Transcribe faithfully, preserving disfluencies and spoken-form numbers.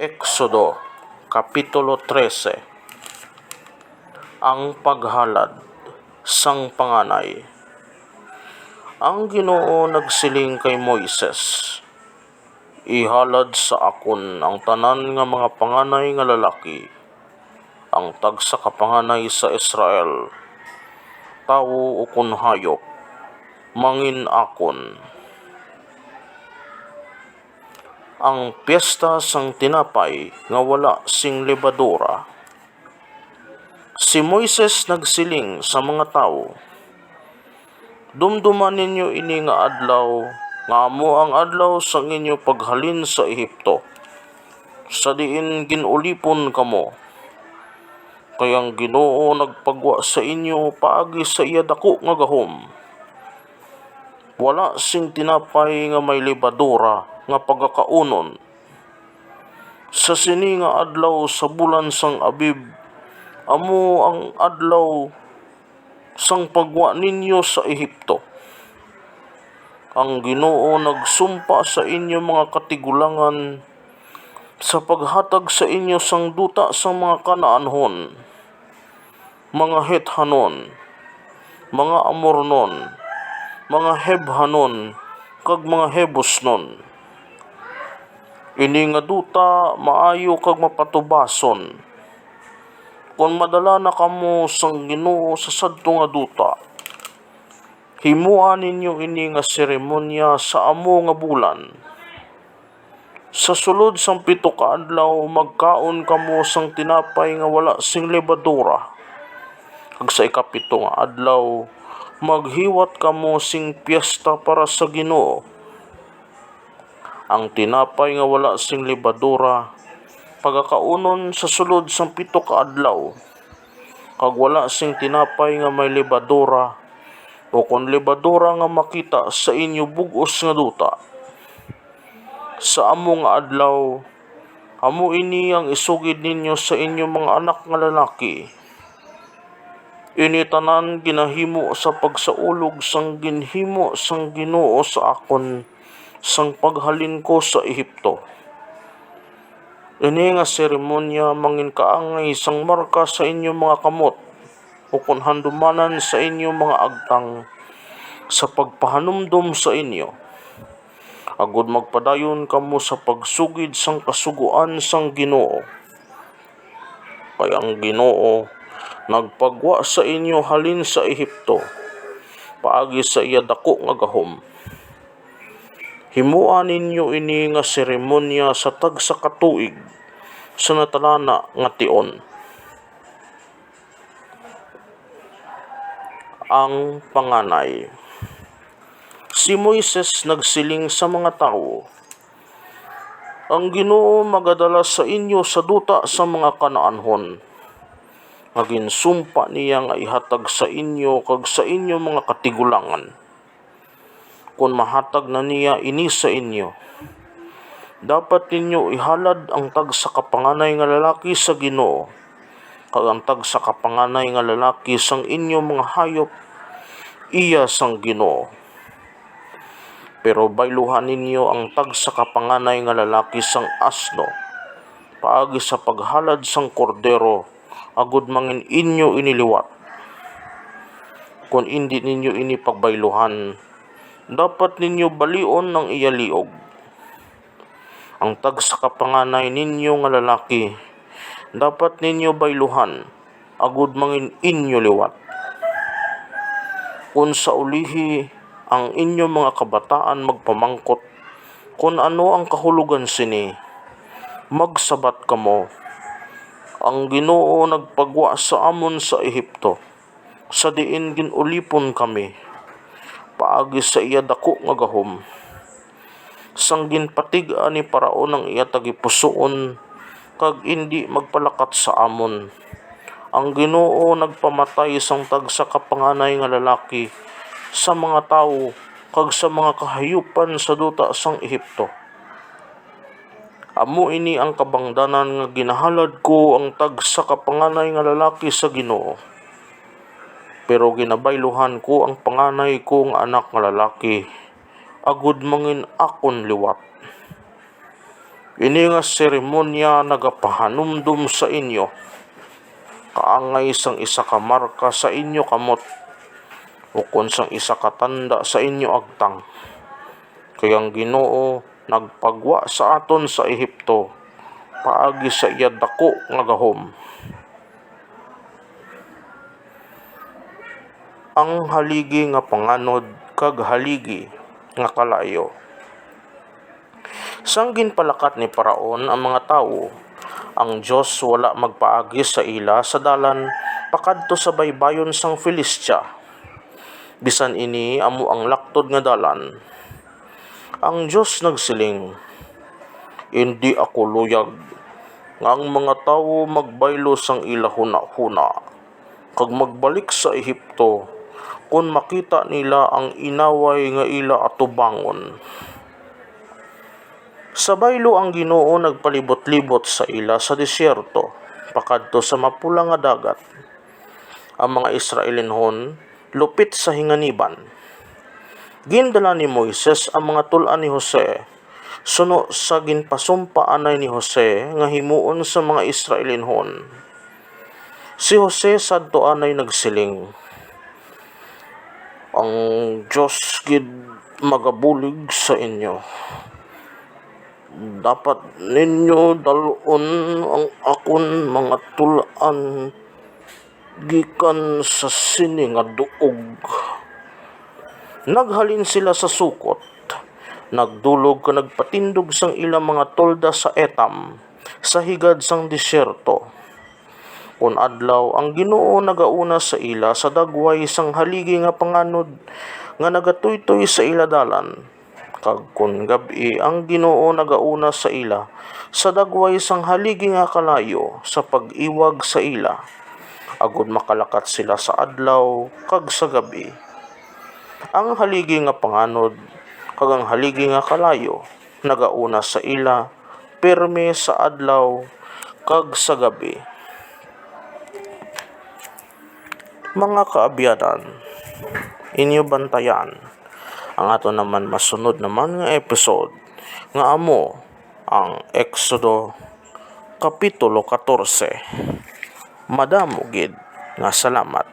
Exodo, Kapitulo trese. Ang paghalad sang panganay. Ang Ginoo nagsiling kay Moises, "Ihalad sa akon ang tanan nga mga panganay nga lalaki, ang tagsa ka panganay sa Israel, tawo ukon hayop, mangin-akon." Ang Piyesta sang Tinapay nga Wala sing Lebadura. Si Moises nagsiling sa mga tawo, "Dumduma ninyo ini nga adlaw, nga amo ang adlaw sang inyo paghalin sa Egipto, sa diin gin-ulipon kamo. Kay ang Ginoo nagpagwa sa inyo paagi sa iya daku nga gahom. Wala sing tinapay nga may lebadura nga pagakaunon. Sa sini nga adlaw sa bulan sang Abib, amo ang adlaw sang pagwa ninyo sa Egipto. Ang Ginoo nagsumpa sa inyo mga katigulangan sa paghatag sa inyo sang duta sang mga Canaanhon, mga Hethanon, mga Amornon, mga Hebhanon, kag mga Jebusnon. Ini nga duta maayo kag mapatubason. Kon madala na kamo sang Ginoo sa sadto nga duta, himoa ninyo ini nga seremonya sa amo nga bulan. Sa sulod sang pito ka adlaw, magkaon kamo sang tinapay nga wala sing lebadura, kag sa ikapito nga adlaw, maghiwat kamo sing piyesta para sa Ginoo. Ang tinapay nga wala sing lebadura pagakaunon sa sulod sang pito ka adlaw, kag wala sing tinapay nga may lebadura, o kon lebadura nga makita sa inyo bug-os nga duta. Sa amo nga adlaw, amo ini ang isugid ninyo sa inyo mga anak nga lalaki. Ini tanan ginahimo sa pagsaulog sang ginhimo sang Ginoo sa akon sang paghalin ko sa Egipto. Ini nga seremonya manginkaangay sang marka sa inyo mga kamot, ukon handumanan sa inyo mga agtang, sa pagpahanumdom sa inyo, agod magpadayon kamo sa pagsugid sang kasugoan sang Ginoo. Kay ang Ginoo nagpagwa sa inyo halin sa Egipto, paagi sa iya daku nga gahom. Himoa ninyo ini nga seremonya sa tagsa ka tuig sa natalana nga tion. Ang panganay. Si Moises nagsiling sa mga tawo, "Ang Ginoo magadala sa inyo sa duta sa mga Canaanhon, nga ginsumpa niya nga ihatag sa inyo kag sa inyo mga katigulangan. Kon mahatag na niya ini sa inyo, dapat ninyo ihalad ang tagsa ka panganay nga lalaki sa Ginoo, kag ang tagsa ka panganay nga lalaki sang inyo mga hayop iya sang Ginoo. Pero bayluhan ninyo ang tagsa ka panganay nga lalaki sang asno, paagi sa paghalad sang kordero, agod mangin-inyo ini liwat. Kon indi ninyo ini pagbayluhan, dapat ninyo balion ang iya liog. Ang tagsa ka panganay ninyo nga lalaki, dapat ninyo bayluhan, agud mangin-inyo liwat. Kon sa ulihi ang inyo mga kabataan magpamangkot kon ano ang kahulogan sini, magsabat kamo, 'Ang Ginoo nagpagwa sa amon sa Ehipto, sa diin gin-ulipon kami, paagi sa iya daku nga gahom. Sang ginpatig-a ni Faraon ang iya tagipusoon, kag indi magpalakat sa amon. Ang Ginoo nagpamatay sang tagsa ka panganay nga lalaki sa mga tawo kag sa mga kahayupan sa duta sang Ehipto. Amo ini ang kabangdanan nga ginahalad ko ang tagsa ka panganay nga lalaki sa Ginoo. Pero ginabayluhan ko ang panganay ko nga anak nga lalaki, agud mangin-akon liwat. Ini nga seremonya nagapahanumdom sa inyo kaangay sang isa ka marka sa inyo kamot, ukon sang isa ka tanda sa inyo agtang. Kay ang Ginoo nagpagwa sa aton sa Ehipto paagi sa iya daku nga gahom. Ang haligi nga panganod kag haligi nga kalayo. Sang ginpalakat ni Faraon ang mga tawo, ang Dios wala magpaagi sa ila sa dalan pakadto sa baybayon sang Filistia, bisan ini amo ang laktod nga dalan. Ang Dios nagsiling, "Indi ako luyag nga ang mga tawo magbaylo sang ila hunahuna kag magbalik sa Ehipto kon makita nila ang inaway nga ila atubangon." Sa baylo ang Ginoo nagpalibot-libot sa ila sa desierto, pakadto sa mapula nga dagat. Ang mga Israelinhon lupit sa hinganiban. Gindala ni Moises ang mga tul-an ni Jose, suno sa ginpasumpa anay ni Jose nga himuon sa mga Israelinhon. Si Jose sadto anay nagsiling, "Ang Dios gid magabulig sa inyo. Dapat ninyo dal-on ang akon mga tul-an gikan sa sini nga duog." Naghalin sila sa Sukot, nagdulog kag nagpatindog sang ila mga tolda sa Etam, sa higad sang desierto. Kon adlaw, ang Ginoo nagauna sa ila sa dagway sang haligi nga panganod nga nagatuytoy sa ila dalan, kag kon gab-i, ang Ginoo nagauna sa ila sa dagway sang haligi nga kalayo sa pag-iwag sa ila, agod makalakat sila sa adlaw kag sa gab-i. Ang haligi nga panganod kag ang haligi nga kalayo nagauna sa ila pirme sa adlaw kag sa gab-i. Mga kaabyanan, inyo bantayan ang ato naman masunod naman nga episode, nga amo ang Exodo Kapitulo katorse. Madamo gid nga salamat.